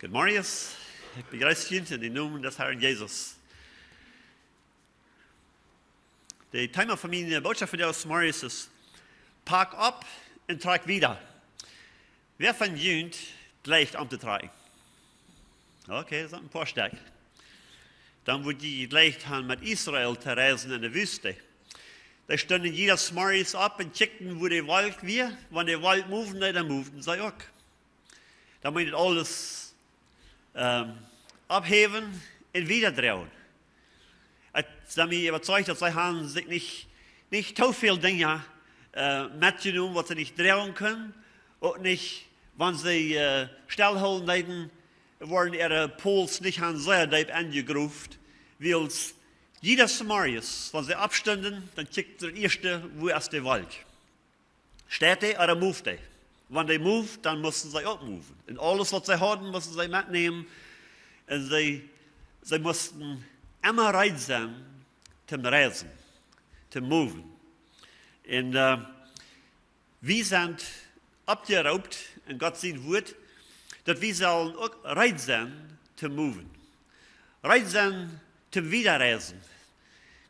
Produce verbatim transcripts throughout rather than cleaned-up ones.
Good morning. Ekj bejreess junt en dän Nomen des Harn Jesus. De Thema von miene Bootschoft vondoag es: Pak opp un trakj wieda. Wäa von junt jleicht omtotrakjen? Okay, daut sent een poa Stekj. Dan wudd jie jejleicht haben met Israel to reisen enne Wüste. Dee stunden jieda Morjes opp un kjikjten, wua de Wolkj wia. Wan de Wolkj moved, dan moveden see uk. Dan meent daut aules, ähm, opphäwen un wieda droagen. Ekj sie mie äwazeicht, daut see haben sikj nich, nich too väl Dinja, äh, metjenomen, waut see nich droagen kunnen. Uk nich, wan see, äh, stellhoolen deeden, worden äare Pols nich aun sea deep enjegroft, wiels jieda Morjes, wan see oppstunden, dan kjikjten see daut ieeschte, wua es de Wolkj? Steit dee ooda moved dee? Wan dee moved, dan musten see uk moven. Un aules, waut see hauden, musten see metnämen. Un see, see musten emma reed sennen, toom reisen, toom moven. Un, äh, wie sent oppjeroopt en Gott sien Wuat, daut wie sellen uk reed sennen, toom moven. Reed sennen, toom wieda reisen.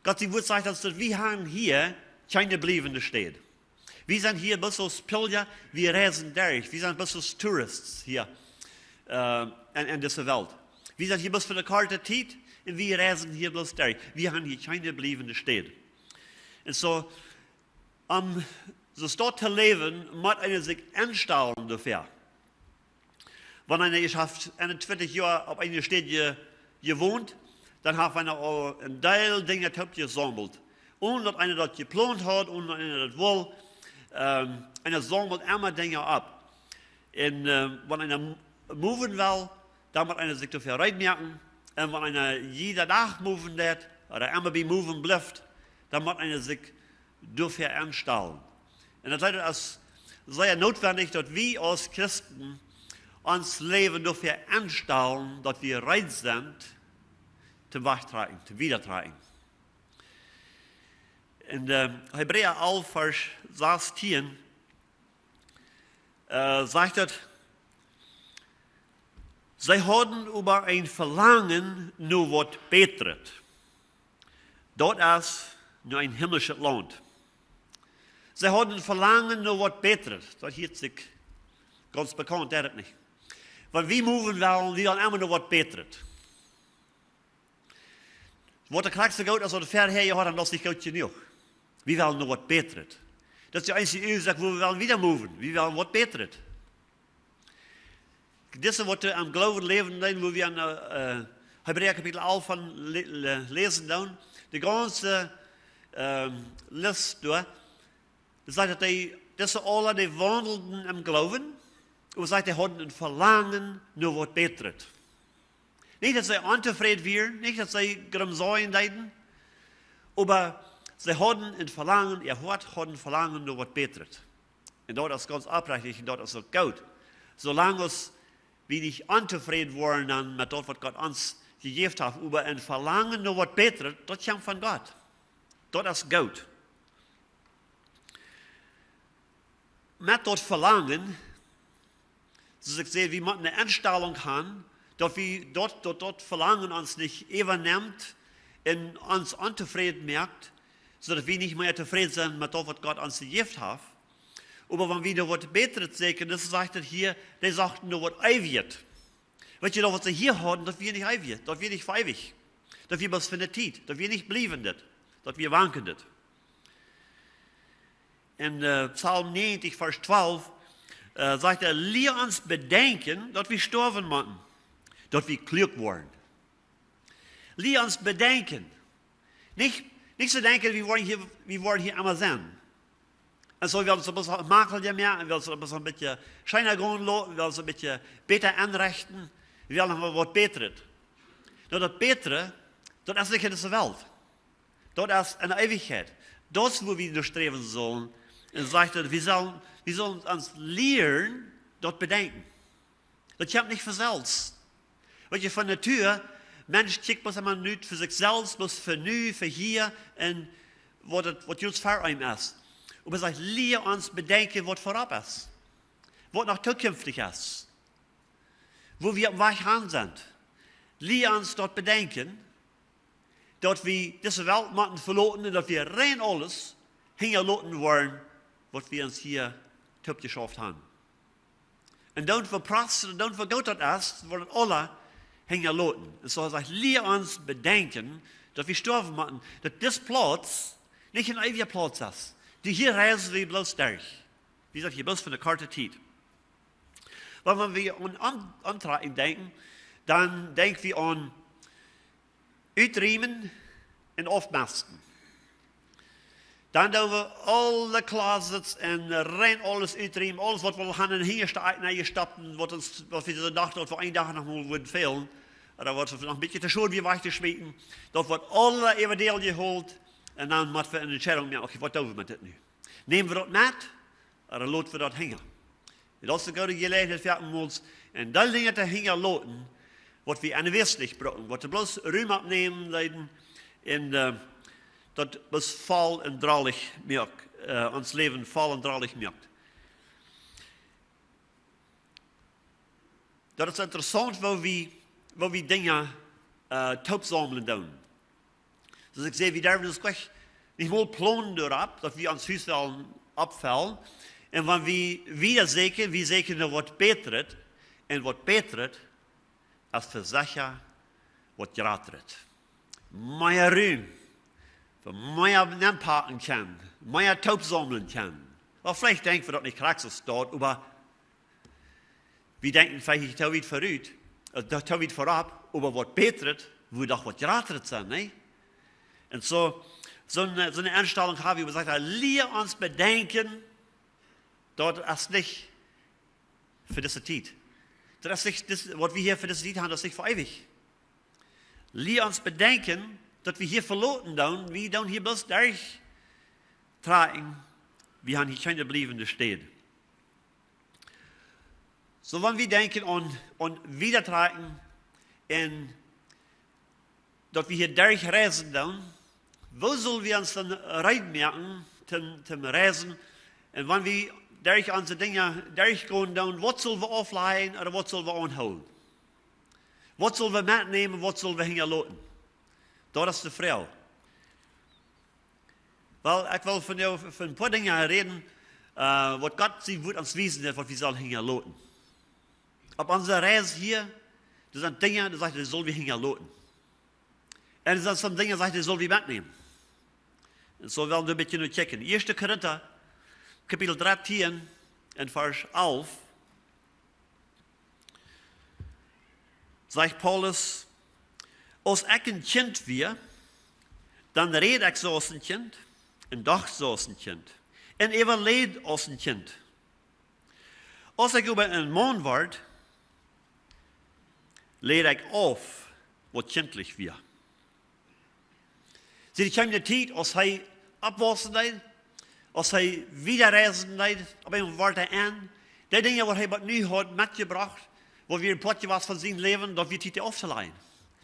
Gott sien Wuat sajcht ons, daut wie haben hia kjeene bliewende Städ. Wie sent hia bloos aus Pilja, wie reisen derch. Wie sent bloos aus Touristen hia, äh, en, en dise Welt. Wie sent hia bloos fa eene korte Tiet un wie reisen hia bloos derch. Wie haben hia kjeene bliewende Städ. Un soo, om soo doa to läwen, mott eena sikj enstalen doafäa. Wan eena ieescht haft eenuntwintich Joa opp eene Städ je-, jewont, dan haft eena aul een Deel Dinja toopjesaumelt. Onen daut eena daut jeplont haud, onen daut eena daut wull, ähm, eena saumelt emma Dinja opp. Un, ähm, wan eena m-, moven well, dan mott eena sikj doafäa reed moaken. Un wan eena jieda Dach moven deit, ooda emma bie moven blift, dan mott eena sikj doafäa enstalen. Un daut sajcht, daut es sea nootwendich, daut wie aus Christen ons Läwen doafäa enstalen, daut wie reed sent, toom wajchtrakjen, toom wiedatrakjen. En, äh, Hebräa alf, Varsch sastieen, äh, sajcht et: See hauden oba een Velangen no waut Bätret. Daut es no een himmlischet Launt. See hauden een Velangen no waut Bätret. Daut hieet sikj gaunz bekaunt, deit et nich? Wan wie moven wellen, wie wellen emma no waut Bätret. Waut de krakse goot es, waut de Herr hia haud, dan es nich goot jenuach. Wie wellen no waut Bätret. Daut es de eensje Uasoak, wua wie wellen wieda moven. Wie wellen waut Bätret. Dise, waut wie em Gloowen läwen, dan, wua wie en, äh, Hebräa Kapitel alf von lä-, lä-, läsen dan, de gaunze, ähm, List doa, sajcht daut dee, dise aula, dee waundelden em Gloowen, oba sajcht, dee hauden een Velangen no waut Bätret. Nich daut see ontofräd wieren, nich daut see Grumsajen deeden, oba see hauden een Velangen, äa Hoat haud een Velangen no waut Bätret. Un daut es gaunz oprechtich un daut es uk goot. Soo lang aus wie nich ontofräd woaren dan met daut, waut Gott ons jejäft haft, oba een Velangen no waut Bätret, daut kjemt von Gott. Daut es goot. Met daut Velangen, soo aus ekj säd, wie motten eene Enstalunk haben, daut wie daut, daut, daut Velangen ons nich äwanemt un ons ontofräd moakt, soo daut wie nich mea tofräd sent met daut, waut Gott ons jejäft haft. Oba wan wie no waut Bätret säkjen, dan sajcht et hia, dee sochten no waut Eewjet. Weetst, daut, waut see hia hauden, daut wia nich eewich, daut wia nich fa eewich. Daut wia bloos fa eene Tiet, daut wia nich bliewend, daut wia wankendet. En, äh, Psalm näajentich, Varsch twalf, äh, sajcht et: Lia ons bedenkjen, daut wie stoawen motten, daut wie kluak woaren. Lia ons bedenkjen. Nich, nich soo denkjen, wie woaren hia, wie woaren hia emma sennen. Un soo, wie wellen ons een bät maklicha moaken, wie wellen ons een bät scheena gonen loten, wie wellen ons een bät bäta enrechten, wie wellen noch waut Bätret. Nu, daut Bätre, daut es nich en dise Welt. Daut es en de Eewichkjeit. Daut es, wua wie no sträwen sellen. Un sajcht et, wie sellen, wie sellen ons lieren, daut bedenkjen. Daut kjemt nich von selfst. Weetst, von Natua, Mensch kjikjt bloos emma nu fa sikj selfst, bloos fa nu, fa hia un waut et, waut jrods ver am es. Oba sajcht, lia ons bedenkjen, waut verop es. Waut noch tookjinftich es. wua wie oppem Wajch han sent. Lia ons daut bedenkjen, daut wie dise Welt motten veloten un daut wie rein aules hinjaloten woaren, waut wie ons hia toopjeschauft han. Un dan veprost, un dan vegoot daut es, woat daut aula hinjaloten. Un soo sajcht, lia ons bedenkjen, daut wie stoawen motten, daut dis Plauz nich een eewja Plauz es. Dee hia reisen wie bloos derch. Wie sent hia bloos fa eene korte Tiet. Oba wan wie aun, aun, aun Trakjen denkjen, dan denkj wie aun utriemen un aufmesten. Dan doo wie aule Closets un rein aules utriemen, aules waut wie han en hinjaschte Akj nenjestopt, waut ons, waut wie dise Dach, daut wie een Dach noch mol wudden fälen, ooda waut wie noch een bät too schwoa wia wajch to schmieten, daut woat aula äwa de Ieed jehoolt un dan motten wie eene Entscheidunk moaken, okay, waut doo wie met dit nu? Näm wie daut met, ooda lot wie daut hinja? Daut es eene goode Jeläajenheit fa ons, un dee Dinja to hinjaloten, waut wie aun de Wieet nich brucken, waut wie bloos Rum oppnämen deeden, un, äh, daut bloos voll un drolich moakt, äh, ons Läwen voll un drolich moakt. Daut es interessaunt, woo wie, woo wie Dinja, äh, toopsaumlen doonen. Soo aus ekj säd, wie derwen ons nich, nich mol plonen doaropp, daut wie ons Hus wellen oppfellen. Un wan wie wieda sieekjen, wie sieekjen no waut Bätret. Un waut Bätret es fa secha waut Jratret. Mea Rum. Fa mea nenpacken kjennen. Mea toopsaumlen kjennen. Oba veleicht denkj wie daut nich krakjt soo stoakj, oba wie denkjen veleicht nich too wiet verut, äh, too, too wiet verop, oba waut Bätret, wudd doch waut Jratret sennen, nä? Un soo, soone, soone Enstalunk hab wie, wua wie sajen, lia ons bedenkjen, daut es nich fa dise Tiet. Daut es nich, dis, waut wie hia fa dise Tiet han, daut es nich fa eewich. Lia ons bedenkjen, daut wie hia veloten doonen, wie doonen hia bloos derchtrakjen, wie han hia kjeene bliewende Städ. Soo, wan wie denkjen aun, aun wiedatrakjen un daut wie hia derch reisen doonen, woo sell wie ons dan reed moaken toom, toom reisen? Un wan wie derch onse Dinja derchgonen doonen, waut sell wie auflajen ooda waut sell wie aunhoolen? Waut sell wie metnämen, waut sell wie hinjaloten? Daut es de Froag. Well, ekj well vondoag von een poa Dinja räden, äh, waut Gott sien Wuat ons wiest, waut wie sellen hinjaloten. Opp onse Reis hia, doa sent Dinja, doa sajcht hee, dee sell wie hinjaloten. Un doa sent soone Dinja, sajcht hee, dee sell wie metnämen. Un soo well wie een bät no kjikjen. Ieeschte Korinta, Kapitel dartieen un Varsch alf. Sajcht Paulus: Aus ekj een Kjint wia, dan räd ekj soo aus een Kjint un docht soo aus een Kjint un äwaläd aus een Kjint. Aus ekj oba een Maun wort, läd ekj auf, waut kjintlich wia. See, doa kjeem de Tiet, aus hee oppwaussen deed, aus hee wieda reisen deed, opp eemol wort hee en. Dee Dinja, waut hee bat nu haud metjebrocht, waut wia een Poat jewast von sien Läwen, daut wia Tiet, dee auftolajen.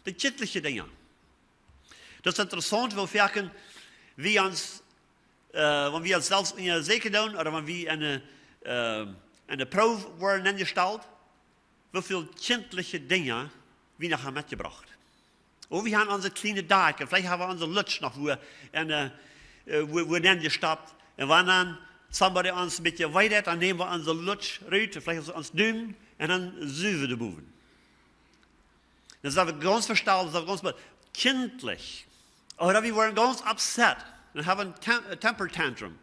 De kjintliche Dinja. Daut es interessaunt, woo foaken wie ons, äh, wan wie ons selfst unjasäkjen doonen, ooda wan wie en eene, äh, en eene Proow woaren enjestalt, woo väl kjintliche Dinja wie noch han metjebrocht. Ooda wie han onse kjliene Dakj, veleicht ha wie onse Lutsch noch wua, en, äh, äh, wua, wua nenjestopt. Un wan dan somebody ons een bät wee deit, dan näm wie onse Lutsch rut, veleicht ons, ons Dum, un dan suw wie doa bowen. Dan sent wie gaunz vestalt, dan sent wie gaunz be-, kjintlich. Ooda wie woaren gaunz upset. Dan ha wie een tem-, een temper tantrum.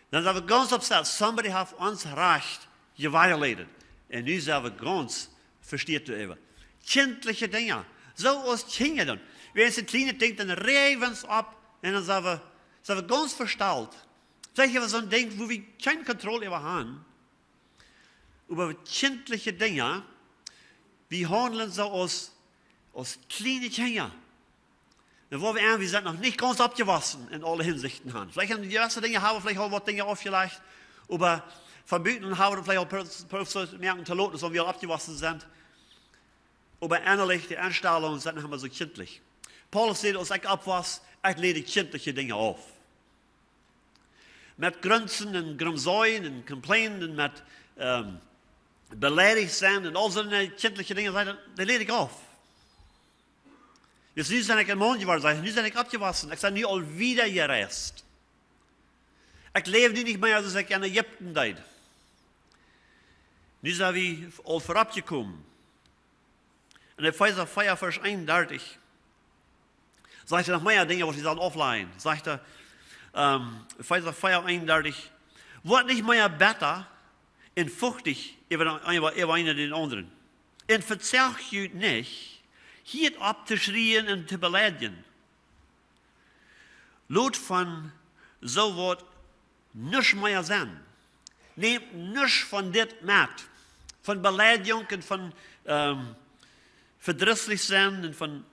Dan sent wie gaunz upset. Somebody haft ons Rajcht jeviolated. Un nu sent wie gaunz vestieet doaräwa. Kjintliche Dinja. Soo aus Kjinja dan. Wan see een kjlienet Dinkj, dan räwen see opp. Un dan sent wie, sent wie gaunz vestalt. Veleicht hab wie soon Dinkj, wua wie kjeene Kontroll äwa han. Äwa kjintliche Dinja, wie haundlen soo aus, aus kjliene Kjinja. Dan woa wie aun, wie sent noch nich gaunz oppjewossen en aule Hinsichten han. Veleicht en jewesse Dinja ha wie veleicht aul waut Dinja aufjelajcht, oba von buten ha wie veleicht aul Pro-, Prozess moaken to loten, soo aus wie aul oppjewossen sent. Oba ennalich, de Enstalunk sent noch emma soo kjintlich. Paulus sajcht, aus ekj oppwos, ekj läd kjintliche Dinja auf. Met Grunzen un Grumsaien un Complainen un met, ähm, beleidicht sennen un aul soone kjintliche Dinja, sajcht hee, dee läd ekj auf. Jie, nu sie ekj een Maun jeworden, sajcht hee, nu sie ekj oppjewossen, ekj sie nu aul wieda jereist. Ekj läw nu nich mea soo aus ekj en Ägipten deed. Nu sent wie aul verut jekomen. En Efeesa vea, Varsch eenundartich, sajcht hee noch mea Dinja, waut wie sellen auflajen. Sajcht hee, ähm, Efeesa vea eenundartich: "Woat nich mea betta un fuchtich äwa, äwa, äwa eena dän aundren. Un vezoacht junt nich, hieet opp to schrieen un to beleidjen. Lot von soo waut nuscht mea sennen. Nämt nuscht von dit met. Von Beleidigung un von, ähm, vedrisslich sennen un von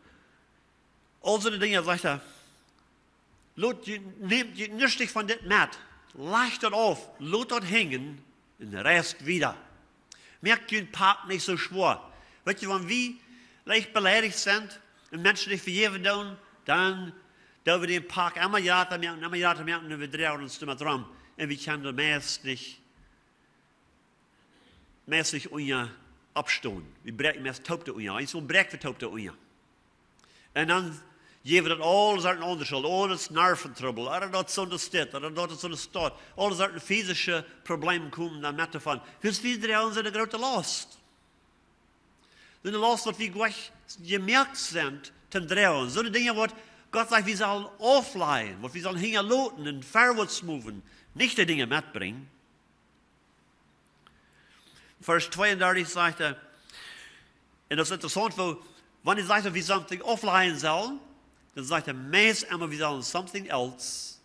aul soone Dinja", sajcht hee. "Lot junt, nämt junt nuscht von dit met. Lajcht daut auf, lot daut henjen un reist wieda. Moakt junt Pak nich soo schwoa." Weet jie, wan wie leicht beleidicht sent un Menschen nich vejäwen doonen, dan doo wie dän Pak emma jrata moaken, emma jrata moaken un wie dreien ons doamet rom. Un wie kjennen doa meist nich, meist nich unja oppstonen. Wie bräakjen meist toop doa unja. Eensmol bräakj wie toop doa unja. Un dan jäw wie daut aule Sorten aundre Schult, aule Nerventrubbel, ooda daut soont es dit, ooda daut es soont es daut. Aule Sorten physische Probleme komen dan met doavon. Wiels wie droagen soone groote Laust. Soone Laust, waut wie nich jemoakt sent toom droagen. Soone Dinja, waut Gott sajcht, wie sellen auflajen, waut wie sellen hinjaloten un verwoats moven, nich dee Dinja metbrinjen. Varsch tweeundartich sajcht hee, un daut es interessaunt, woo, wan hee sajcht, daut wie something auflajen sellen, dan sajcht hee meist emma, wie sellen something else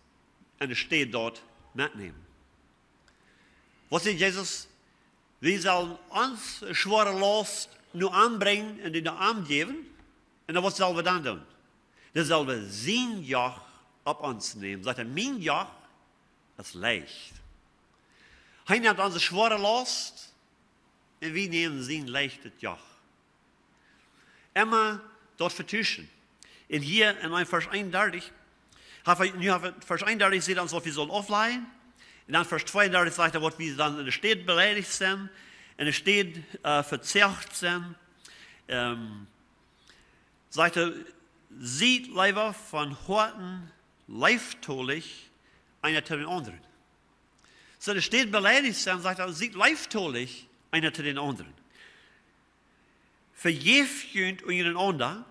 enne Städ doa metnämen. Waut sajcht Jesus? Wie sellen onse schwoare Laust no am brinjen un dee no am jäwen. Un dan, waut sellen wie dan doonen? Dan sellen wie sien Joch opp ons nämen. Sajcht hee, mien Joch es leicht. Hee nemt onse schwoare Laust un wie nämen sien leichtet Joch. Emma daut vetuschen. Un hia en een Varsch eenundartich, haft hee, nu haft hee, Varsch eenundartich sajcht ons, waut wie sellen auflajen. Un dan Varsch tweeundartich sajcht hee, waut wie dan enne Städ beleidicht sent, enne Städ, äh, vezoacht sent. Ähm, sajcht hee, siet leewa von Hoaten leeftolich eena to dän aundren. Soo, enne Städ beleidicht sent, sajcht hee, siet leeftolich eena to dän aundren. Vejäft junt unjarenaunda,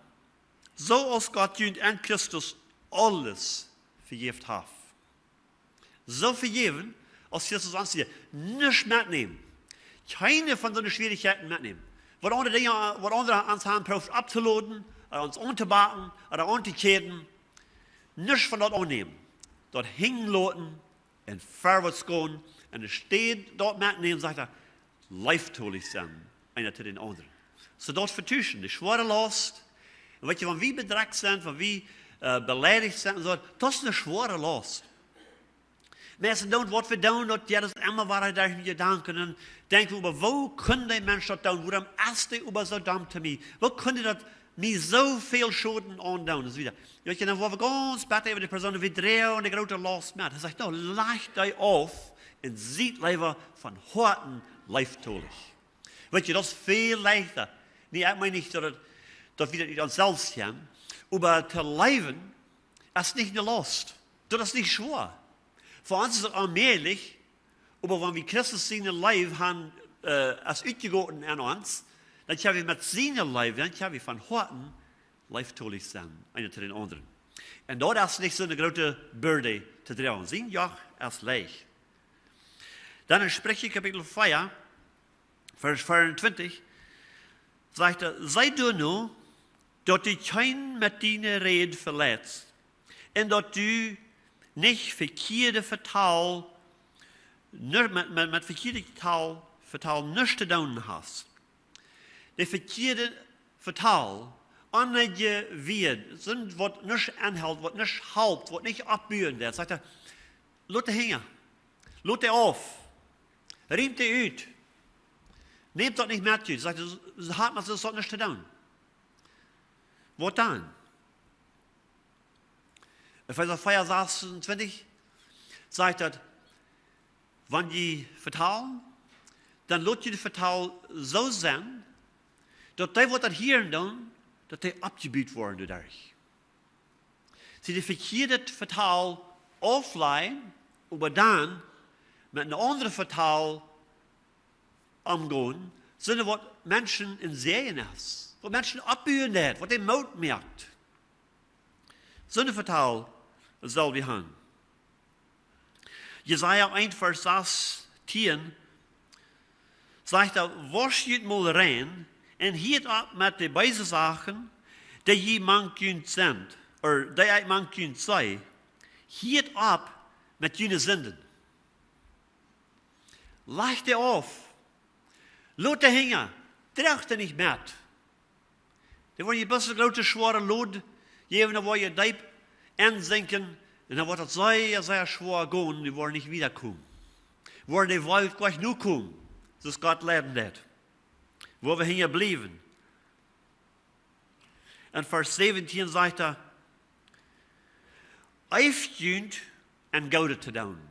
soo aus Gott junt en Christus aules vejäft haft. Soo vejäwen, aus Christus ons vejäft. Nuscht metnämen. Kjeene von soone Schwierichkjeiten metnämen. Waut aundre Dinja, waut aundre ons han prooft opptoloden, ooda ons auntobaken, ooda auntokäden. Nuscht von daut aunnämen. Daut hinjaloten un verwoats gonen. Un enne Städ daut metnämen, sajcht hee, leeftolich sennen, eena to dän aundren. Soo daut vetuschen, dee schwoare Laust. Un weet jie, wan wie bedrekjt sent, wan wie, äh, beleidicht sent un soo, daut es eene schwoare Laust. Meist dan, waut wie doonen, daut jeit ons emma wieda derch de Jedanken un denkjen wie, oba woo kunn dee Mensch daut doonen? Wuarom es dee oba soo domm to mie? Woo kunn dee daut mie soo väl Schoden aundoonen? Un soo wieda. Jo, dan woa wie gaunz bäta äwa dee Persoon, wie droagen de groote Laust met. Hee sajcht, nu, lajcht dee auf un siet leewa von Hoaten leeftolich. Weet jie, daut es väl leichta. Nä, ekj meen nich, daut et, daut wie daut nich aun ons selfst kjennen, oba to leewen es nich eene Laust. Daut es nich schwoa. Fa ons es et onmäajlich, oba wan wie Christus siene Leew han, äh, es utjegoten aun ons, dan kjenn wie met siene Leew, dan kjenn wie von Hoaten leeftolich sennen, eena to dän aundren. Un daut es nich soone groote Börde to droagen. Sien Joch es leicht. Dan en Spricha Kapitel vea, Varsch veeauntwintich, sajcht hee, see doano, daut du kjeenen met diene Räd veleitst, un daut du nich vekjieedet Vetal, nu-, met, met, met vekjieedet Vetal, Vetal nuscht to doonen hast. Dee vekjieede Vetal, onneedje Wieed, soont waut nuscht aunhelt, waut nuscht halpt, waut nich oppbuen deit, sajcht hee, lot dee hinjen. Lot dee auf. Riemt dee ut. Nämt daut nich met junt. Sajcht hee, soo, soo haft maun daut nich to doonen. Waut dan? Efeesa vea, sasuntwintich sajcht daut, wan jie vetalen, Dan lot jie daut Vetal soo sennen, daut dee waut daut hieren doonen, daut dee oppjebut woaren doaderch. See, daut vekjieede Vetal auflajen, oba dan met een aundret Vetal omgonen, sonda waut Menschen een Säajen es, waut Menschen oppbuen deit, waut dee Moot moakt. Soone Vetal sell wie han. Jesaja eent Varsch sastieen sajcht doa: "Woascht junt mol rein un hieet opp met de beese Sachen, dee jie mank junt sent, ooda dee ekj mank junt saj. Hieet opp met june Sinden." Lajcht dee auf. Lot dee hinja. Drajcht dee nich met. Dee woaren je bloos een groote schwoare Load jäwen, dan woa jie deep ensinkjen un dan woat daut sea, sea schwoa gonen, dee woaren nich wiedakomen. Woaren dee Wolkj jlikj nokomen, soo aus Gott leiden deit. Woa wie hinja bliewen. En Varsch säwentieen sajcht doa: "Eeft junt en Goodet to doonen."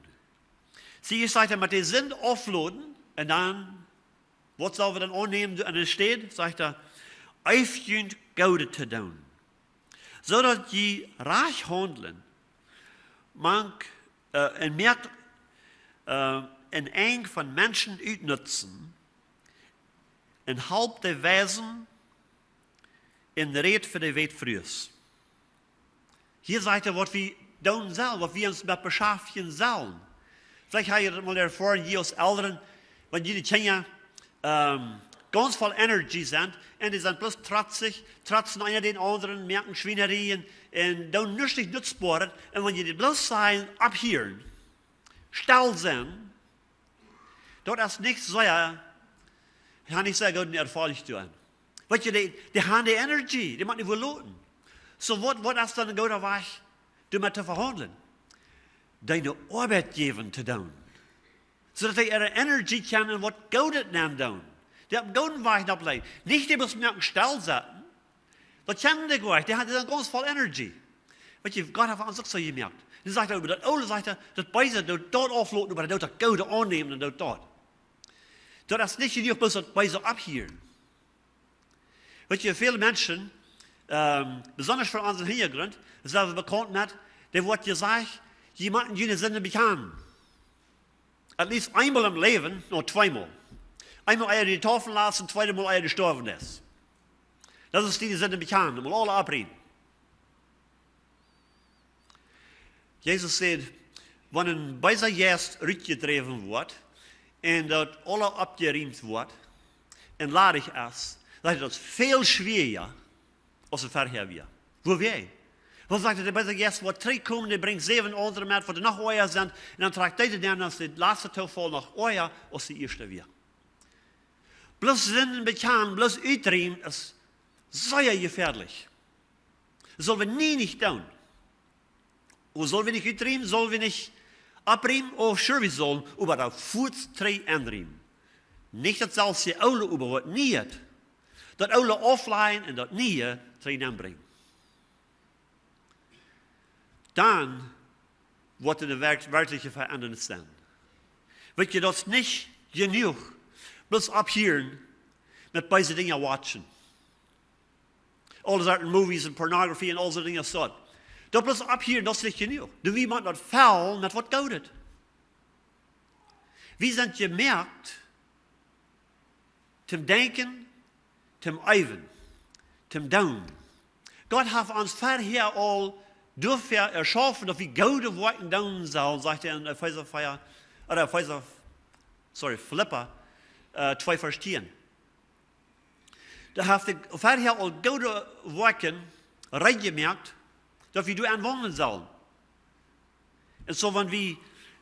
See, hia sajcht hee, met de Sind aufloden un dan, waut sell wie dan aunnämen aun de Städ? Sajcht hee: "Eeft junt Goodet to doonen, soo daut jie rajcht haundlen, mank, äh, un moakt, äh, een Enj von Menschen utnutzen, un halpt de Weisen, un rät fa de Wätfrues." Hia sajcht hee, waut wie doonen sellen, waut wie ons met beschaftjen sellen. Veleicht hab jie daut mol erfoaren, jie aus Elren, wan june Kjinja, ähm, gaunz voll Energie sent un dee sent bloos trotzich, trotzen eena dän aundren, moaken Schwienerien un doonen nuscht nich nutzboaret. Un wan jie dee bloos sajen: "Opphieren, stell sennen", daut es nich sea, haft nich sea gooden Erfolg doa. Weetst, dee, dee han de Energie, dee motten nich veloten. Soo, waut, waut es dan een gooda Wajch, doamet to vehaundlen? Dee ne Oabeit jäwen to doonen, soo daut dee äare Energie kjennen waut Goodet nenn doonen. Dee opp een gooden Wajch nopp leiden. Nich dee bloos moaken stell setten. Daut kjennen dee goanich, dee han, dee sent gaunz voll Energie. Weetst, Gott haft ons uk soo jemoakt. Dee sajcht oba, daut Oole, sajcht hee, daut Beese, daut, daut aufloten, oba daut, daut Goode aunnämen un daut, daut. Daut es nich jenuach, bloos daut Beese opphieren. Weetst, väle Menschen, ähm, besonda von onsen Hinjagrunt, sent wie bekaunt met, dee woat jesajcht: "Jie motten june Sinden bekjanen." At least eemol em Läwen, no, tweemol. Eemol ea du die deepen latst, tweedemol ea du jestorwen best. Daut es die Sinden bekjanen, mol aule opriemen. Jesus sajcht, wan een beesa Jeist rutjedräwen woat un daut aula oppjeriemt woat un ladich es, dan es daut väl schwoara aus et verhäa wia. Wuarom? Wiels, sajcht hee, de beesa Jeist woat trigjkomen, dee brinjt säwen aundre met, waut noch oaja sent, un dan trakjt dee dee nenn, dan es de latste Toopel noch oaja aus de ieeschte wia. Bloos Sinden bekjanen, bloos utriemen es sea jefäadlich. Daut sell wie nie nich doonen. Oba sell wie nich utriemen, sell wie nich opriemen? Oh, sure, wie sellen, oba daut fuaz trigj enriemen. Nich daut selwje Oole, oba waut Nieet. Daut Oole auflajen un daut Niee trigj enbrinjen. Dan woat doa werk-, werkjliche Veendrunk sennen. Weetst, daut es nich jenuach, bloos opphieren met beese Dinja watchen. Aule Sorten Movies un Pornografie un aul soone Dinja, daut. Daut bloos opphieren, daut es nich jenuach. Du, wie motten daut fellen met waut Goodet. Wie sent jemoakt toom denkjen, toom eewen, toom doonen. Gott haft ons verhäa aul doafäa jeschaufen, daut wie goode Woakjen doonen sellen, sajcht hee en Efeesa vea, ooda Efeesa, sorry, Filippa, äh, twee Varsch tieen. Doa haft hee verhäa aul goode Woakjen reed jemoakt, daut wie doaraun waundlen sellen. Un soo, wan wie,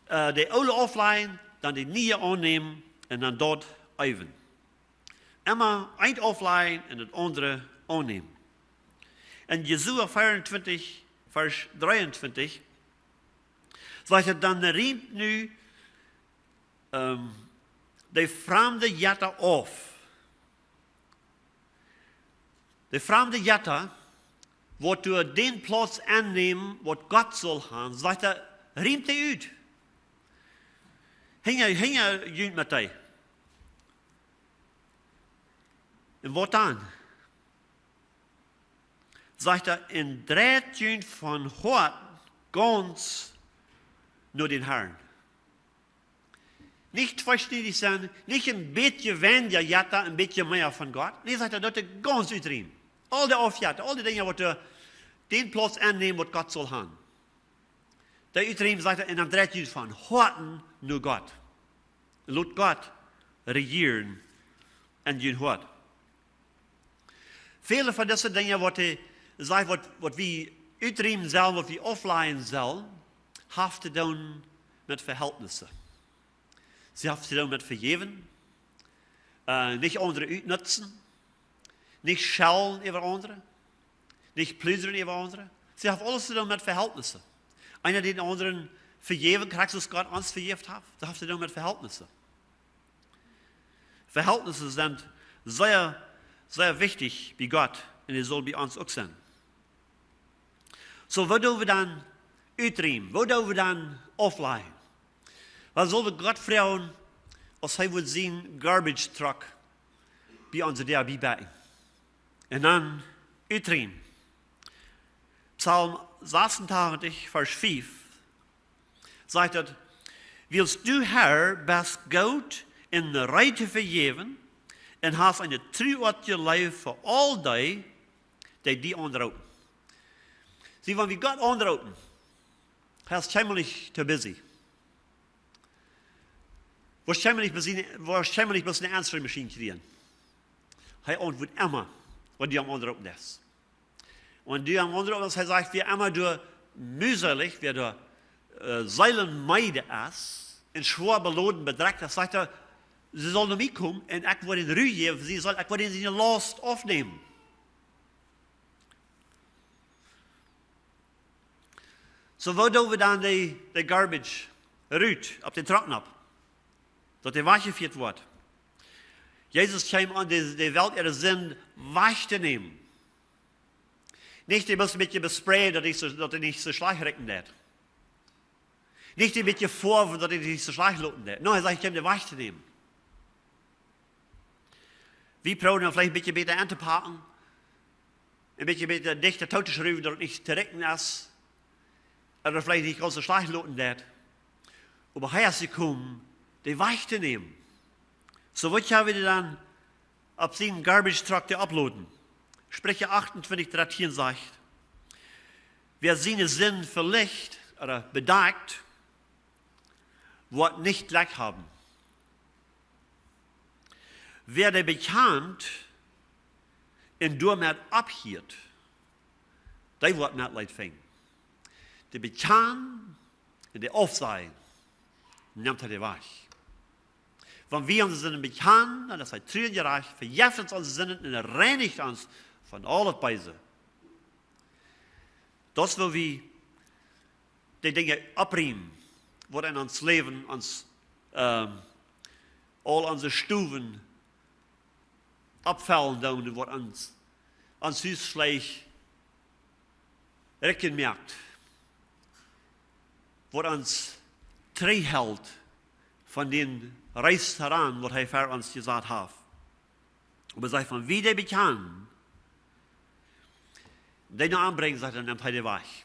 äh, de Oole auflajen, dan de Niee aunnämen un dan daut eewen. Emma eent auflajen un daut aundre aunnämen. En Josua vea un twintich, Varsch dree un twintich, sajcht hee: "Dan riemt nu, ähm, de framde Jetta auf." De framde Jetta, waut doa dän Plauz ennämen, waut Gott saul han, sajcht hee, riemt dee ut. Hinja, hinja junt met dee. Un waut dan? Sajcht hee, un dreit junt von Hoaten gaunz no dän Harn. Nich tweeschniedich sennen, nich een bät weinja Jetta, een bät mea von Gott. Nä, sajcht hee, daut es gaunz utriemen. Aul de Aufjetta, aul de Dinja, waut doa dän Plauz ennämen, waut Gott saul haben. Dee utriemen, sajcht hee, un dan dreit junt von Hoaten no Gott. Lot Gott rejieren en jun Hoat. Väle von dise Dinja, waut hee sajcht, waut, waut wie utriemen sellen, waut wie auflajen sellen, haft to doonen met Vehältnisse. See haft to doonen met vejäwen, äh, nich aundre utnutzen, nich schellen äwa aundre, nich pludren äwa aundre. See haft aules to doonen met Vehältnisse. Eena dän aundren vejäwen, krakjt soo aus Gott ons vejäft haft, daut haft to doonen met Vehältnisse. Vehältnisse sent sea, sea wichtich bie Gott un dee saul bie ons uk sennen. Soo, woo doo wie dan utriemen? Woo doo wie dan auflajen? Waut saul wie Gott froagen, aus hee wudd sienen garbage truck bie onse Däa biebekjen? Un dan utriemen. Psalm sasuntachentich, Varsch fief, sajcht daut: Wiels du, Herr, best goot un reed to vejäwen un hast eene trueoatje Leew fa aul dee, dee die aunroopen. See, wan wie Gott aunroopen, hee es kjeenmol nich too busy. Woascht kjeenmol nich bloos eene, woascht kjeenmol nich bloos eene answering machine kjrieen. Hee auntwuat emma, wan du am aunroopen deist. Un du am aunroopst, aus hee sajcht, wäa emma doa mühselig, wäa doa, äh, seelenmeed es un schwoa beloden, bedrekjt es, sajcht hee, see saul no mie komen un ekj woa dän Ru jäwen, see saul, ekj woa dän siene Laust aufnämen. Soo, woo doo wie dan de, de garbage rut opp dän Truck nopp? Daut dee wajchjefieet woat. Jesus kjeem om de, de Welt äare Sind wajchtonämen. Nich dee bloos een bät besprayen, daut hee soo, daut hee nich soo schlajcht rikjen deit. Nich dee een bät foawen, daut hee nich soo schlajcht loten deit. Nä, hee sajcht, ekj kjeem dee wajchtonämen. Wie proowen am veleicht een bät bäta auntopacken, een bät bäta dichta too to schruwen, daut et nich to rikjen es, ooda veleicht nich gaunz soo schlajcht loten deit. Oba hee es jekomen, dee wajchtonämen. Soo, waut kjenn wie dan opp sienen garbage truck dee opploden? Spricha achtuntwintich dartieen sajcht: Wäa siene Sind velicht ooda bedakjt, woat nich Jlekj haben. Wäa dee bekjant un doamet opphieet, dee woat Metleet finjen. Dee bekjanen un dee aufsajen, nemt hee dee wajch. Wan wie onse Sinden bekjanen, dan es hee tru un jerajcht, vejeft ons onse Sinden un reinicht ons von aul daut Beese. Daut es, woo wie dee Dinja oppriemen, waut en ons Läwen, ons, ähm, aul onse Stowen oppfellen doonen, waut ons, ons Hus veleicht rikjen moakt, waut ons trigjhelt von dän Restaurant, waut hee fa ons jesat haft. Oba sajcht, wan wie dee bekjanen, dee no am brinjen, sajcht hee, dan nemt hee dee wajch.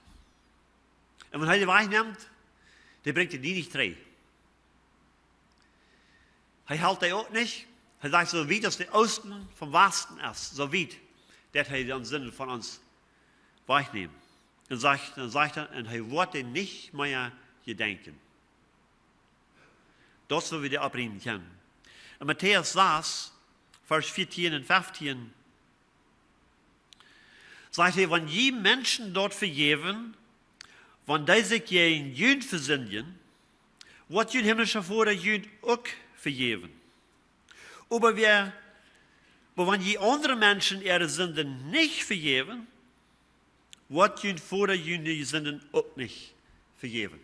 Un wan hee dee wajchnemt, dee brinjt dee nich trigj. Hee helt dee uk nich. Hee sajcht, soo wiet aus de Oosten vom Wasten es, soo wiet deit hee de Sinden von ons wajchnämen. Un sajcht, dan sajcht hee, un hee woat dee nich mea jedenkjen. Daut es, woo wie dee oppriemen kjennen. En Matäus sas, Varsch vieetieen un feftieen, sajcht hee: Wan jie Menschen daut vejäwen, wan dee sikj jäajen junt vesindjen, woat jun himlischa Voda junt uk vejäwen. Oba wäa, oba wan jie aundre Menschen äare Sinden nich vejäwen, woat jun Voda june Sinden uk nich vejäwen.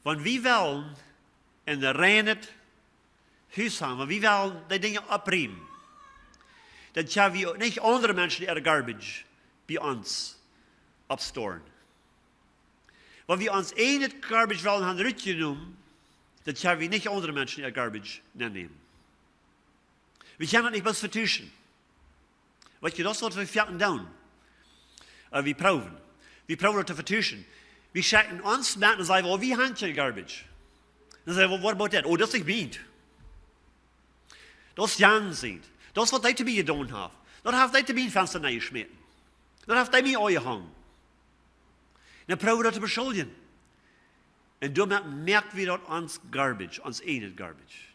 Wan wie wellen een reinet Hus haben, wan wie wellen dee Dinja oppriemen, dan kjenn wie uk nich aundre Menschen äare garbage bie ons oppstoaren. Wan wie ons eejnet garbage wellen haben rutjenomen, dan kjenn wie nich aundre Menschen äa garbage nennämen. Wie kjennen daut nich bloos vetuschen. Weetst du, daut es waut wie foaken doonen. Äh, wie proowen. Wie proowen daut to vetuschen. Wie schekjen ons met un sajen: "Oh, wie haben kjeen garbage." Dan sajen wie: "What about that?" "Oh, daut es nich mient. Daut es Jan sient. Daut es waut dee to mie jedonen haft. Daut haft dee to mien Fensta nenjeschmäten. Daut haft dee mie aunjehongen." Dan proowen wie daut to beschuldjen. Un doamet moak wie daut ons garbage, ons eejnet garbage.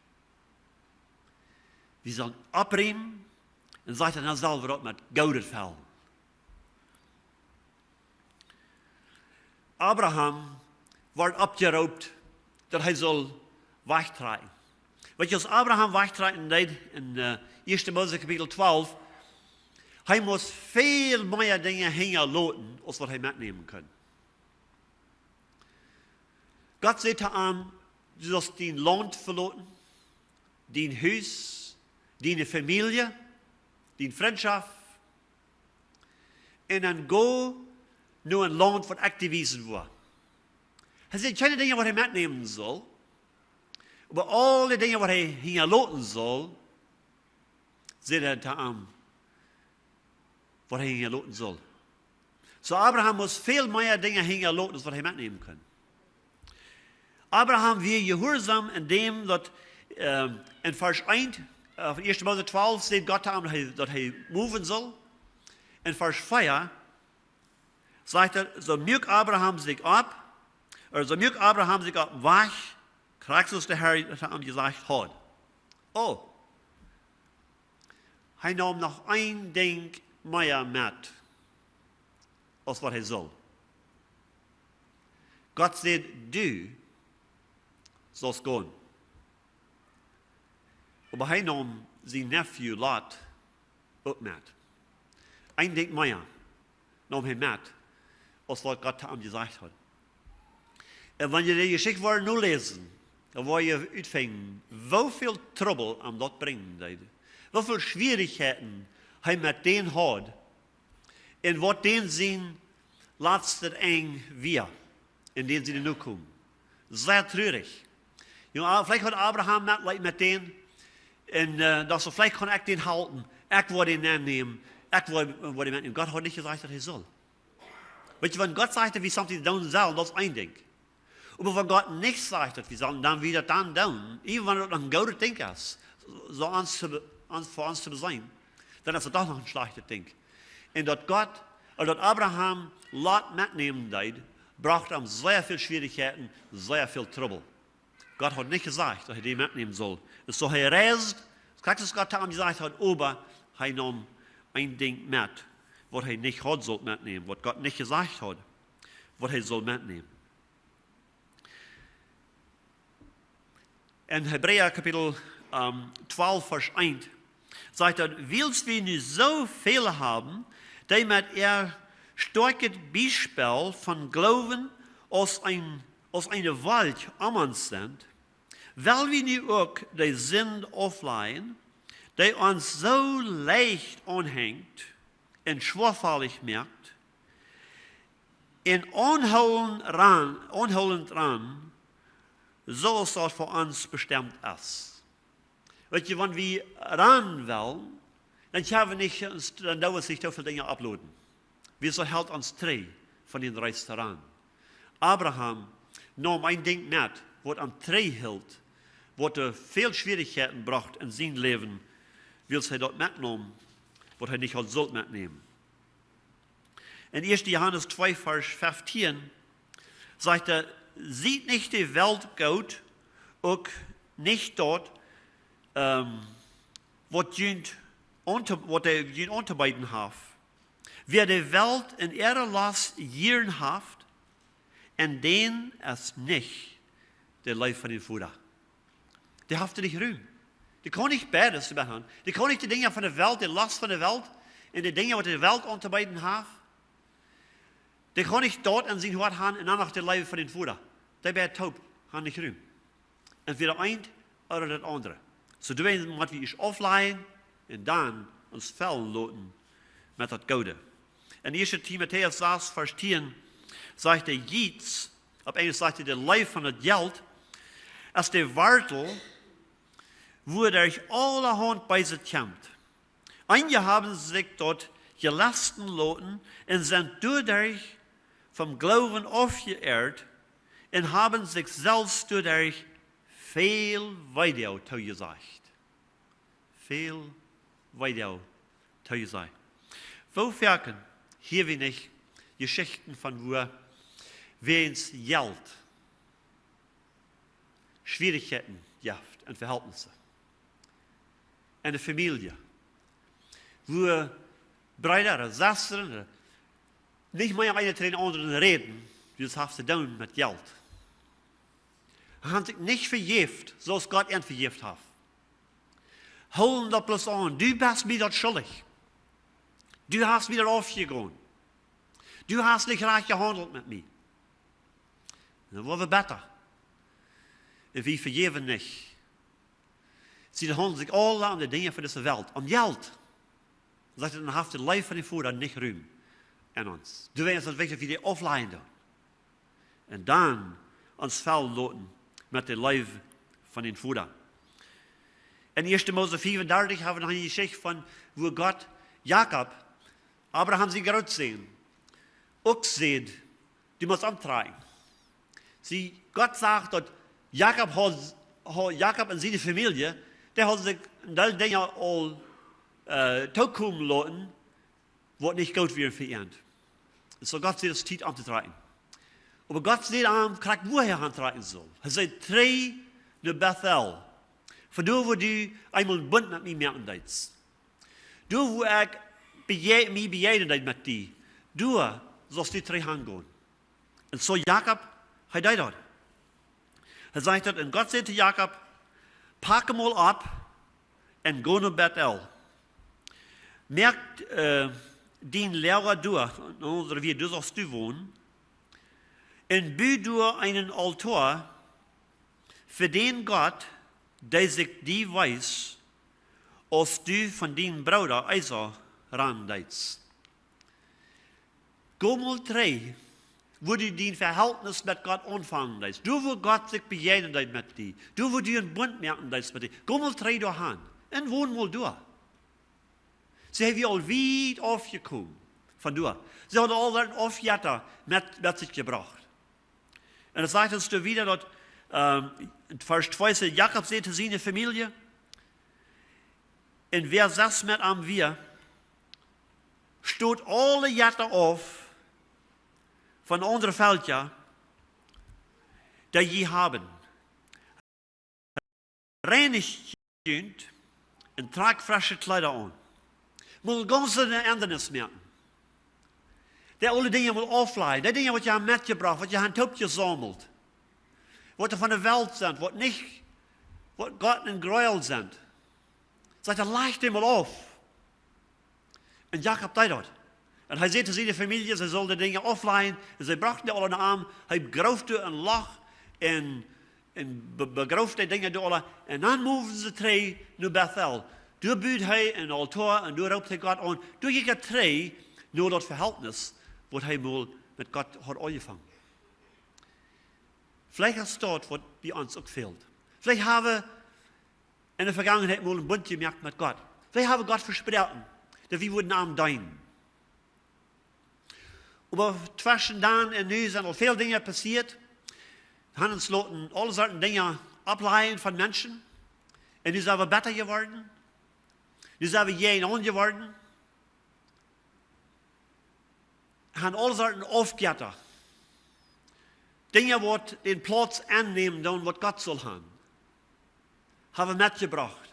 Wie sellen oppräumen un sajcht dan selfst daut met goodet fellen. Abraham wort oppjeroopt, daut hee sull wajchtrakjen. Weetst du, aus Abraham wajchtrakjen deed en, äh, Ieeschte Mose Kapitel twalf, hee must väl mea Dinja hinjaloten, aus waut hee metnämen kunn. Gott säd to am: "Du sast dien Launt veloten, dien Hus, diene Famielje, diene Frintschoft, un dan go no een Launt waut ekj die wiesen woa." Hee säd kjeene Dinja waut hee metnämen sull, oba aule Dinja waut hee hinjaloten sull, säd hee to am, waut hee hinjaloten sull. Soo Abraham must väl mea Dinja hinjaloten aus waut hee metnämen kunn. Abraham wia jehuarsom en däm daut, ähm, en Varsch eent, äh, von Ieeschte Mose twalf sajcht Gott to am daut hee, daut hee moven sull. En Varsch vea sajcht et: "Soo muak Abraham sikj opp, ooda soo muak Abraham sikj opp, wajch, krakjt soo aus de Herr to am jesajcht haud." Oh, hee neem noch een Dinkj mea met, aus waut hee sull. Gott säd: "Du sast gonen." Oba hee neem sien Nephew Lot uk met. Een Dinkj mea neem hee met, aus waut Gott to am jesajcht haud. Un wan jie de Jeschicht woaren noläsen, dan woa jie utfinjen, woo väl Trubbel am daut brinjen deed. Woo väl Schwierichkjeiten hee met dän haud. Un waut dän sien latstet Enj wia. Un dän siene Nokomen. Sea trurich. Jo, ah, veleicht haud Abraham Metleet met dän. Un, äh, daut soo, veleicht kaun ekj dän halpen. Ekj woa dän aunnämen. Ekj woa, woa dän metnämen. Gott haud nich jesajcht daut hee sull. Weetst du, wan Gott sajcht, daut wie something doonen sellen, daut es een Dinkj. Oba wan Gott nich sajcht daut wie sellen, dan wie daut dan doonen, iewen wan daut noch een goodet Dinkj es, soo ons to be-, ons, fa ons to beseenen, dan es et doch noch een schlajchtet Dinkj. Un daut Gott, ooda daut Abraham Lot metnämen deed, brocht am sea väl Schwierichkjeiten, sea väl Trubbel. Gott haud nich jesajcht daut hee dän metnämen sull. Un soo hee reisd, krakjt aus Gott to am jesajcht haud, oba hee neem een Dinkj met, waut hee nich haud sullt metnämen, waut Gott nich jesajcht haud, waut hee sull metnämen. En Hebräa Kapitel, ähm, twalf, Varsch eent sajcht et: "Wiels wie nu soo väl haben, dee met äa stoakjet Biespel von Gloowen aus een, aus eene Wolkj om ons sent, well wie nu uk de Sind auflajen, dee ons soo leicht aunhenjt un schwoafalich moakt, un aunhoolent ran, aunhoolent ran, soo aus daut fa ons bestemt es." Weetst du, wan wie ran wellen, dan haben wie nich, dan doo wie nich soo väl Dinja aufloten. Wie soo helt ons trigj von dän Reis ran. Abraham neem een Dinkj met, waut am trigj hilt, waut am väl Schwierichkjeiten brocht en sien Läwen, wiels hee daut metneem, waut hee nich haud sullt metnämen. En Ieeschte Johanes twee, Varsch feftieen sajcht et: "Siet nich de Welt goot, uk nich daut, ähm, waut junt aunto-, waut dee junt auntobeeden haft. Wäa de Welt un äare Lost jieren haft, en dän es nich de Leew von dän Voda." Dee haft nich Rum. Dee kaun nich beides haben. Dee kaun nich de Dinja von de Welt, de Lost von de Welt, un de Dinja waut de Welt auntobeeden haft. Dee kaun nich daut en sien Hoat haben un dan noch de Leew von dän Voda. Dee beid toop haben nich Rum. Entwäda eent ooda daut aundre. Soo, doawäajen mott wie ieescht auflajen un dan ons fellen loten met daut Goode. En Ieeschte Timotäus sas, Varsch tieen sajcht et: "Jiets", opp Enjlisch sajcht et, "de Leew von daut Jelt es de Wartel wua derch aulahaunt Beeset kjemt. Eenje haben sikj daut jelesten loten un sent doaderch vom Gloowen aufjeirrt un haben sikj selfst doaderch väl Weedoag toojesajcht. Väl Weedoag toojesajcht. Woo foaken hia wie nich Jeschichten von wua wäajen Jelt Schwierichkjeiten jeft en Vehältnisse, en de Famielje, wua Breeda ooda Sestren ooda nich mea eena to dän aundren räden, daut haft to doonen met Jelt. Han sikj nich vejäft, soo aus Gott an vejäft haft. Hoolen daut bloos aun. Du best mie daut schullich. Du hast mie daut aufjegonen. Du hast nich rajcht jehaundelt met mie. Dan woa wie betta. Un wie vejäwen nich. See haundlen sikj aule om de Dinja von dise Welt, om Jelt. Sajcht et, dan haft de Leew von dän Voda nich Rum en ons. Doawäajen es et wichtich, daut wie dee auflajen doonen. Un dan ons fellen loten met de Leew von dän Voda. En ieeschte Mose fiewundartich haben wie noch eene Jeschicht von, wua Gott Jakob, Abraham sien Grootsän, uk säd: Du motst omtrakjen. See, Gott sajcht, daut Jakob haud, haud, Jakob un siene Famielje, dee hauden sikj een Deel Dinja aul, äh, tookomen loten, waut nich goot wia fa an. Un soo Gott säd, daut es Tiet omtotrakjen. Oba Gott säd am krakjt, wua hee han trakjen sull. Hee säd: Trigj no Bethel. Von doa, wua du eemol een Bunt met mie moaken deedst. Doa, wua ekj bejä-, mie bejäajnen deed met die. Doa saust du trigj han gonen. Un soo Jakob, hee deed daut. Hee sajcht daut, un Gott säd to Jakob: Pak am aul opp un go no Bethel. Moak, äh, dien Loaga doa, ooda wua doa saust du wonen, un bu doa eenen Aultoa fa dän Gott, dee sikj die wees, aus du von dienen Brooda Esau rannen deedst. Go mol trigj, wua du dien Vehältnis met Gott aunfangen deedst. Doa, wua Gott sikj bejäajnen deed met die. Doa, wua du een Bunt moaken deedst met die. Go mol trigj doa han. Un won mol doa. See, hee wia aul wiet aufjekomen von doa. See hauden aul Aufjetta met, met sikj jebrocht. Un et sajcht ons doa wieda daut, ähm, en Varsch twee sajcht, Jakob säd to siene Famielje, un wäa sest met am wia, stoot aule Jetta auf von aundre Velkja, dee jie haben. Reinicht junt un trakjt fresche Kjleeda aun. Mol gaunz eene Endrunk moaken. Dee aule Dinja mol auflajen. Dee Dinja, waut jie han metjebrocht, waut jie han toopjesaumelt. Waut doa von de Welt sent, waut nich, waut Gott een Gräuel sent. Sajcht hee: Lajcht dee mol auf. Un Jakob deed daut. Un hee säd to siene Famielje, see sullen de Dinja auflajen. Un see brochten dee aule no am. Hee groov doa een Loch un, un be-, begroov dee Dinja doa aule. Un dan moveden see trigj no Bethel. Doa bud hee een Aultoa un doa roopt hee Gott aun. Doa jinkj hee trigj no daut Vehältnis, waut hee mol met Gott haud aunjefongen. Veleicht es daut, waut bie ons uk fält. Veleicht haben wie en de Vegangenheit mol een Bunt jemoakt met Gott. Veleicht haben wie Gott vesproaken, daut wie wudden am deenen. Oba tweschen dan un nu sent aul väl Dinja passieet. Wie han ons loten aule Sorten Dinja oplajen von Menschen. Un nu sent wie betta jeworden. Nu sent wie jäajenaun jeworden. Han aule Sorten Aufjetta. Dinja, waut dän Plauz ennämen doonen, waut Gott saul han, haben metjebrocht.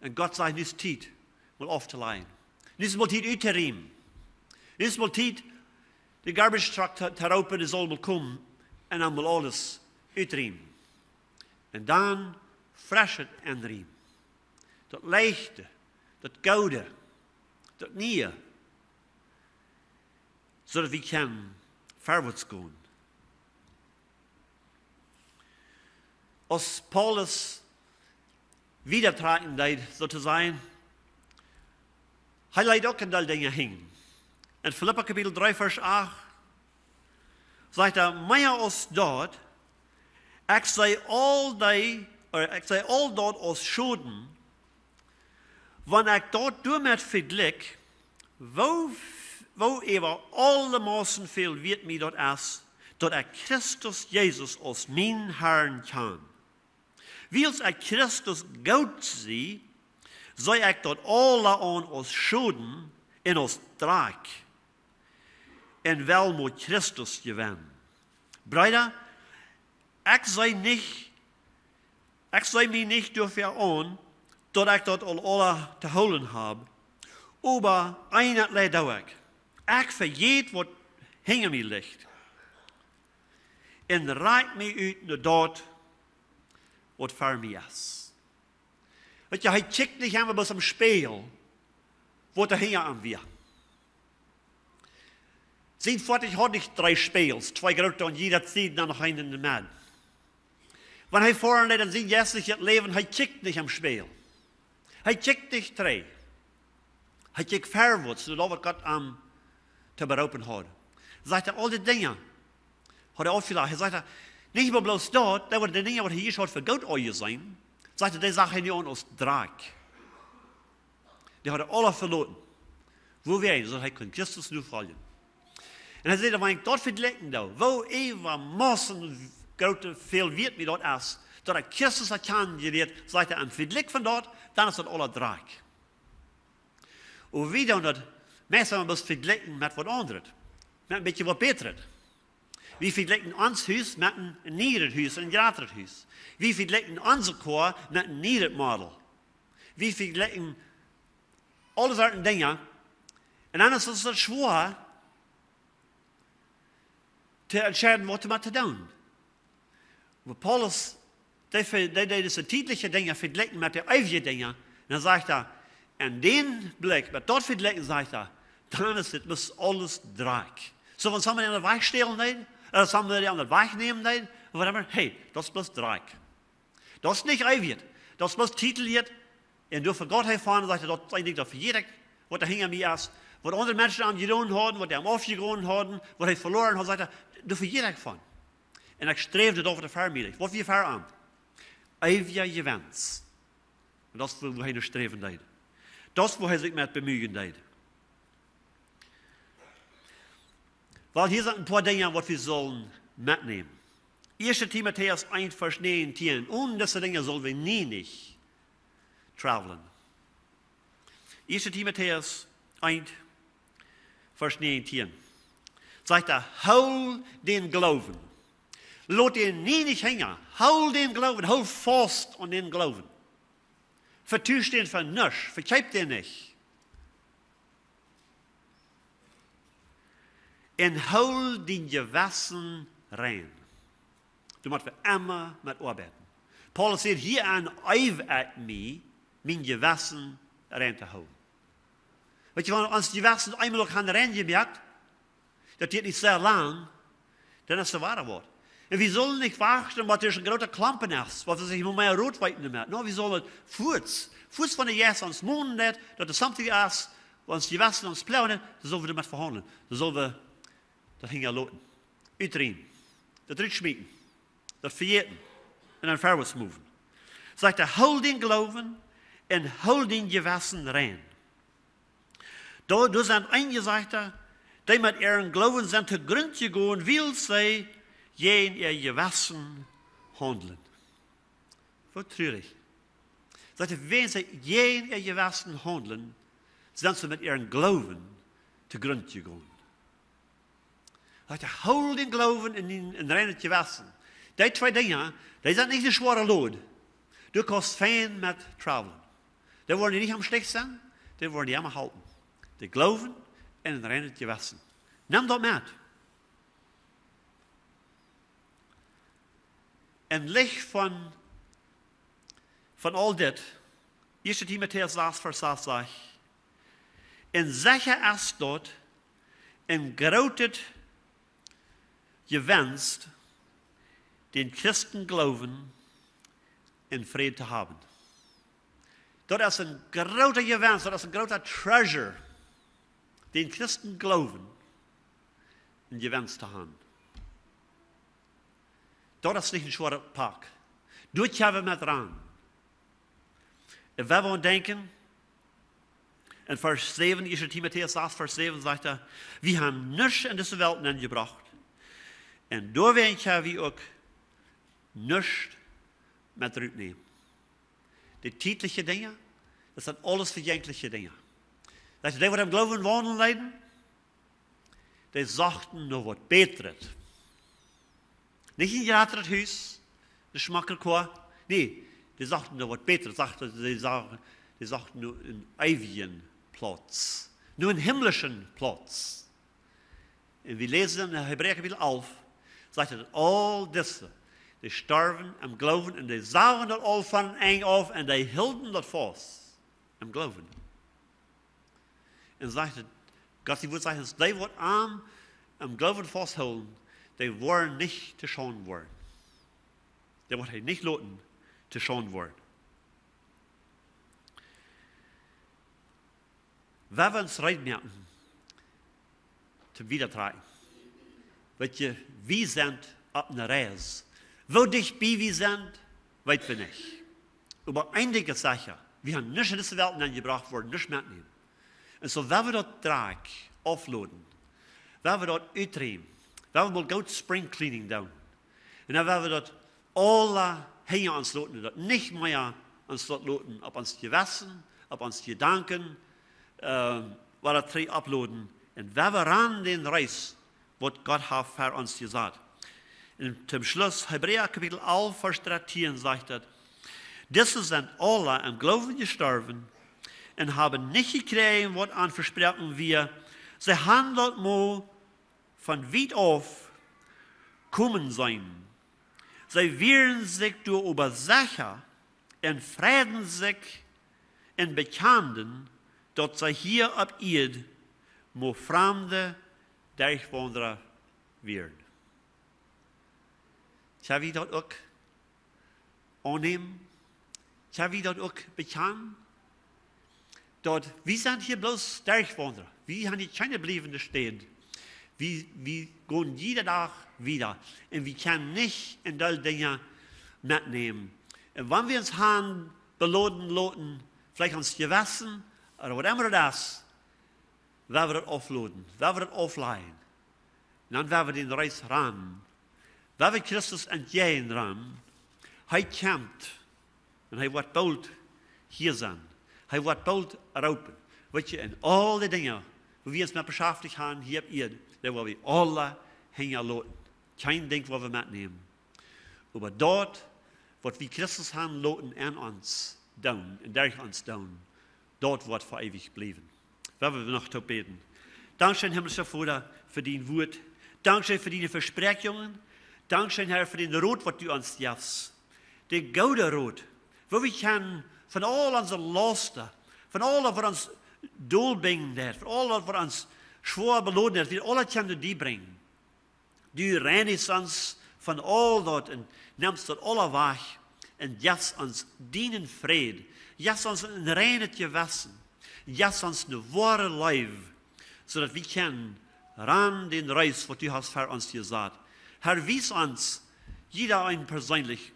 Un Gott sajcht: Nu es Tiet, mol auftolajen. Nu es mol Tiet uttorieemen. Nu es mol Tiet, de garbage truck to, to roopen, dee saul mol komen un dan mol aules utrieemen. Un dan fresch enrieemen. Daut Leichte, daut Goode, daut Niee, soo daut wie kjennen verwoats gonen. Aus Paulus wiedatrakjen deed, soo to sajen, hee leet uk een Deel Dinja hinjen. En Filippa Kapitel dree, Varsch acht sajcht hee: Mea aus daut, ekj see aul dee Ekj see aul daut aus Schoden, wan ekj daut doamet vejlikj, woo, woo äwa aule Mausen väl wieet mie daut es, daut ekj Christus Jesus aus mienen Harn kjan. Wiels ekj Christus goot sie, see ekj daut aule aun aus Schoden un aus Drakj, un well mau Christus jewennen. Breeda, ekj see nich, ekj see mie nich doafäa aun, daut ekj daut aul aula to hoolen hab, oba eent doo ekj. Ekj vejät, waut hinja mie licht, un rakj mie ut no daut, waut ver mie es. Weetst, hee kjikjt nich emma bloos em Spieejel, waut doa hinja am wia. Sien Foatich haud nich dree Spieejels, twee groote aun jieda Sied un dan noch eenen enne Medd. Wan hee foaren deed en sien jeistlichet Läwen, hee kjikjt nich em Spieejel. Hee kjikjt nich trigj. Hee kjikjt verwoats, no daut, waut Gott am to beroopen haud. Sajcht hee, aul dee Dinja haud hee aufjelajcht. Hee sajcht, nich mau bloos daut, daut wia dee Dinja, waut hee ieescht haud fa goot aunjeseenen. Sajcht hee, dee sach hee nu aun aus Drakj. Dee haud hee aula veloaren. Wuarom? Soo daut hee kunn Christus nofoljen. Un hee säd, wan ekj daut vejlikjen doo, woo äwa Mausen groote väl wieet mie daut es, daut ekj Christus ha kjanen jelieet, sajcht hee, em Vejlikj von daut, dan es daut aula Drakj. Un wie doonen daut meist emma bloos vejlikjen met waut aundret, met een bät waut bätret. Wie vejlikjen ons Hus met een, een nieret Hus, een jratret Hus. Wie vejlikjen onse Koa met een nieret Model. Wie vejlikjen aule Sorten Dinja. Un dan es daut schwoa to entscheiden, waut doamet to doonen. Oba Paulus, dee, ve-, dee, dee dise tietliche Dinja vejlikjen met de eewje Dinja. Un dan sajcht hee, en dän Blikj, met daut vejlikjen, sajcht hee, dan es dit, mott aules Drakj. Soo, wan somebody aun de Wajch stälen deed, ooda somebody aun de Wajch nämen deed, whatever, hey, daut es bloos Drakj. Daut es nich eewjet, daut es bloos tieteljet. Un doa vejlikjt hee von, sajcht hee, daut es een Dinkj, daut vejät ekj, waut doa hinja mie es, waut aundre Menschen am jedonen hauden, waut dee am aufjegonen hauden, waut hee veloaren haud, sajcht hee, doa vejät ekj von. Un ekj sträw doarauf, waut ver mie es. Waut wia ver am? Eewja Jewenst. Un daut es, wua hee no sträwen deed. Daut es, wua hee sikj met bemieejen deed. Well, hia sent een poa Dinja, waut wie sellen metnämen. Ieeschte Timotäus eent, Varsch näajentieen. Onen dise Dinja sell wie nie nich travelen. Ieeschte Timotäus eent, Varsch näajentieen. Sajcht hee, hool dän Gloowen. Lot dän nie nich hinja. Hool dän Gloowen. Hool faust aun dän Gloowen. Vetusch dän fa nuscht. Vekjeep dän nich. Un hool dien Jewessen rein. Doa mott wie emma met oabeiden. Paulus sajcht hia, eew ekj mie, mien Jewessen rein to hoolen. Weetst, wan ons Jewessen eemol uk haft rein jemoakt, daut diet nich sea lang, dan es et wada waut. Un wie sellen nich wachten, waut doa een groota Klompen es, waut wie sikj mau mea root weeten doamet. No, wie sellen daut fuaz, fuaz wan de Jeist ons monen deit, daut doa something es, waut ons Jewessen ons ploagen deit, dan sell wie doamet vehaundlen. Dan sell wie daut hinja loten. Utriemen. Daut rutschmieten. Daut vejäten. Un dan forwards moven. Sajcht hee, hool dän Gloowen un hool dien Jewessen rein. Doa, doa sent eenje, sajcht hee, dee met äaren Gloowen sent to Grunt jegonen, wiels see jäajen äa Jewessen haundlen. Woo trurich. Sajcht hee, wiels see jäajen äa Jewessen haundlen, sent see met äaren Gloowen to Grunt jegonen. Sajcht hee, hool dän Gloowen un een, een reinet Jewessen. Dee twee Dinja, dee sent nich ne schwoare Load. Du kaust fein met travelen. Dee woaren die nich aum Stich setten, dee woaren die emma halpen. De Gloowen un een reinet Jewessen. Nem daut met. Em Licht von, von aul dit, ieeschte Timotäus sas, Varsch sas sajcht, un secha es daut een grootet Jewenst, dän Christengloowen en Fräd to haben. Daut es een groota Jewenst, daut es een groota treasure, dän Christengloowen en Jewenst to haben. Daut es nich een schwoaret Pak. Doa kjenn wie met ran. Un wan wie denkjen, en Varsch säwen, ieeschte Timotäus sas, Varsch säwen sajcht hee: "Wie haben nuscht en dise Welt nenjebrocht. Un doawäajen kjenn wie uk nuscht met rutnämen." De tietliche Dinja, daut sent aules vejänkjliche Dinja. Daut dee, waut em Gloowen waundlen deeden, dee sochten no waut Bätret. Nich een jratret Hus, een schmocket Koa. Nä, dee sochten no waut Bätret. Sajcht, dee sagen, dee sochten no eenen eewjen Plauz. No eenen himmlischen Plauz. Un wie läsen en Hebräa Kapitel alf, sajcht et, aul dise, dee storwen em Gloowen un dee sagen daut aul von Enj auf un dee hilden daut faust em Gloowen. Un sajcht et, Gott sien Wuat sajcht ons, dee waut aun em Gloowen fausthoolen, dee woaren nich to Schaund woaren. Dee woat hee nich loten to Schaund woaren. Wan wie ons reed moaken, to wiedatrakjen. Weet jie, wie sent opp eene Reis. Woo dicht bie wie sent, weet wie nich. Oba een Dinkj es secha, wie haben nuscht en dise Welt nenjebrocht, woaren nuscht metnämen. Un soo, wan wie daut Drakj aufloden, wan wie daut uträmen, wan wie mol goot Spring Cleaning doonen, un dan wan wie daut aula hinja ons loten, daut nich mea ons daut loten opp ons Jewessen, opp ons Jedanken, ähm, waut daut trigj aufloden, un wan wie ran dän Reis, waut Gott haft fa ons jesat. Un toom Schluss, Hebräa Kapitel alf, Varsch dartieen sajcht et: "Dise sent aula em Gloowen jestorwen un haben nich jekjräajen, waut an vesproaken wia. See haben daut mau von wiet auf komen seenen. See wieren sikj doaräwa secha un freiden sikj un bekjanden, daut see hia opp Ieed mau framde Derchwaundra wieren." Kjenn wie daut uk aunnämen? Kjenn wie daut uk bekjanen? Daut wie sent hia bloos Derchwaundra. Wie haben hia kjeene bliewende Städ. Wie, wie gonen jieda Dach wieda. Un wie kjennen nich een Deel Dinja metnämen. Un wan wie ons haben beloden loten, veleicht ons Jewessen, ooda waut emma daut es, wan wie daut aufloden, wan wie daut auflajen, dan wan wie dän Reis rannen, wan wie Christus entjäajen rannen, hee kjemt un hee woat boolt hia sennen. Hee woat boolt roopen. Weet jie, un aul dee Dinja, wua wie ons met beschaftich haben hia opp Ieed, dee woa wie aula hinja loten. Kjeen Dinkj woa wie metnämen. Oba daut, waut wie Christus haben loten en ons doonen un derch ons doonen, daut woat fa eewich bliewen. Wan wie noch toop bäden. Dankscheen, himmlischa Voda, fa dien Wuat. Dankscheen fa diene Vespräakjungen. Dankscheen, Herr, fa dän Rot, waut du ons jefst. Dän gooden Rot. Wua wie kjennen von aul onse Lausten, von aul waut ons dolbinjen deit, von aul waut ons schwoa beloden es, wie aula kjennen no die brinjen. Du reinichst ons von aul daut un nemst daut aula wajch un jefst ons dienen Fräd, jefst ons een reinet Jewessen, jefst ons eene woare Leew, soo daut wie kjennen ran dän Reis, waut du hast fa ons jesat. Herr, wies ons, jieda een perseenlich,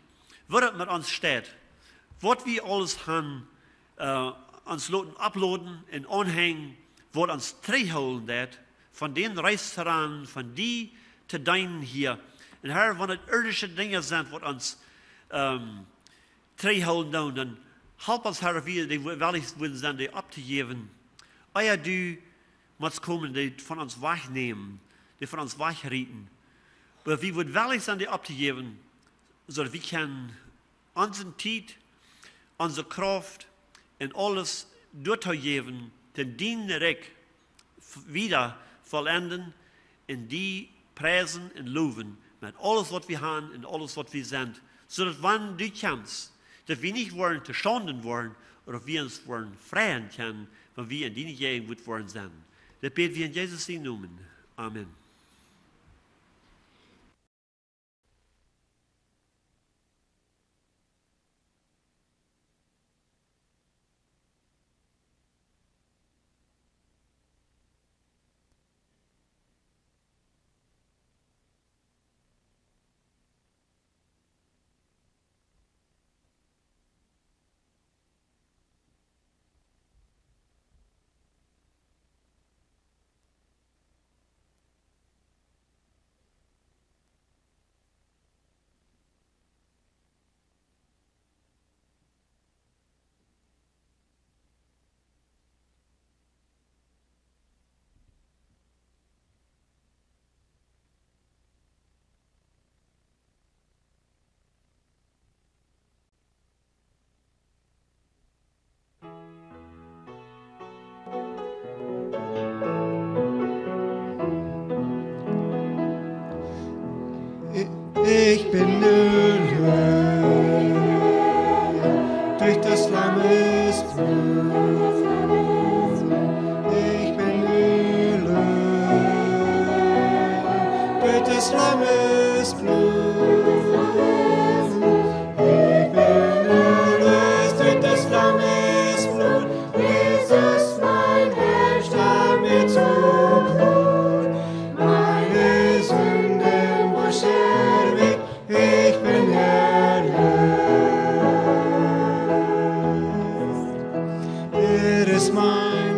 woo daut met ons steit, waut wie aules haben, äh, ons loten aufloden un aunhenjen, waut ons trigjhoolen deit, von dän Reis to rannen, von die to deenen hia. Un Herr, wan et irdische Dinja sent, waut ons, ähm, trigjhoolen doonen, dan help ons, Herr, daut wie dee wellich wudden sennen, dee auftojäwen. Ea du motst komen, dee von ons wajchnämen, dee von ons wajchrieten. Oba wie wudden wellich sennen, dee auftojäwen, soo daut wie kjennen onse Tiet, onse Krauft un aules doatoo jäwen, daut dien Rikj f-, wieda vollenden un die priesen un lowen met aules, waut wie haben un aules, waut wie sent. Soo daut, wan du kjemst, daut wie nich woaren to Schaunden woaren, oba daut wie ons woaren freien kjennen, wan wie en diene Jäajenwoat woaren sennen. Daut bäd wie en Jesus sienen Nomen. Amen. Christmas.